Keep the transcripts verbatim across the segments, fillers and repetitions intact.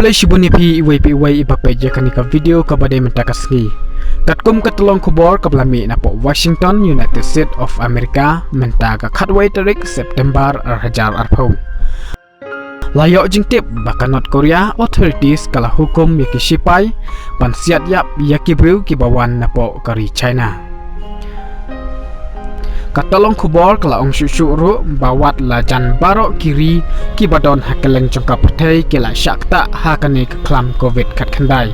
Khublei shibun ïa phi iwei pa iwei iba peit ïa kane ka video kaba dei mynta ka sngi. Katkum ka tyllong khubor kaba la mih napoh Washington, United States of America, mynta ka khatwei tarik September ar hajar arphew. La ïoh jingtip ba ka North Korea authorities ka la hukum ïa ki shipai ban siat ïap ïa ki briew kiba wan napoh ka ri China. Ka tyllong khubor ka la ong shuh shuh ruh ba wat la jan baroh ki ri kiba don ha kylleng jong ka pyrthei ki la shah ktah ha kane ka khlam covid khatkhyndai.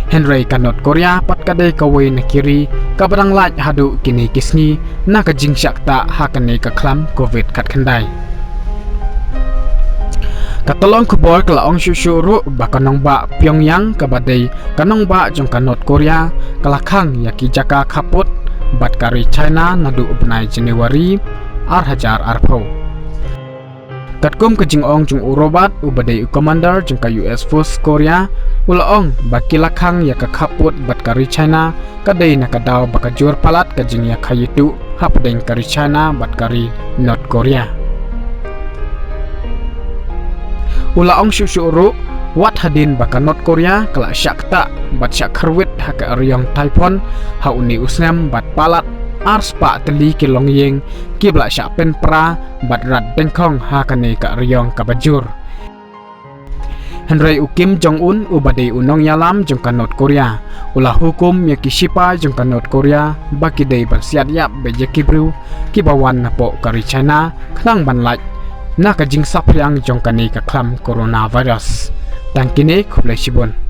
Hynrei ka North Korea pat ka dei kawei na ki ri kaba dang lait haduh kine ki sngi na ka jingshah ktah ha kane ka khlam covid khatkhyndai. Ka tyllong khubor ka la ong shuh shuh ruh ba ka nongbah Pyongyang kaba dei ka nongbah jong ka North Korea ka la khang ïa ki jaka khappud bad ka ri China naduh u bnai January ar hajar arphew. Katkum ka jingong jong u Robert uba dei u commander jong ka U S Force Korea, u la ong ba ki la khang ïa ka khappud bad ka ri China ka dei na ka daw ba ka jur palat ka jingïakhaïutuh hapdeng ka ri China bad ka ri North Korea. U la ong shuh shuh ruh, wat hadien ba ka North Korea ka la shah ktah bad shah kyrwit ha ka riong Taiphon ha une u snem bad palat ar spah tylli ki longïing kiba la shah pynpra bad rat dengkhong ha kane ka riong kaba jur. Hynrei u Kim Jong Un uba dei u nongïalam jong ka North Korea u la hukum ïa ki shipai jong ka North Korea ba ki dei ban siat ïap beit ïa ki briew kiba wan napoh ka ri China khnang ban lait na ka jingsaphriang jong kane ka khlam coronavirus. Tang kine, khublei shibun.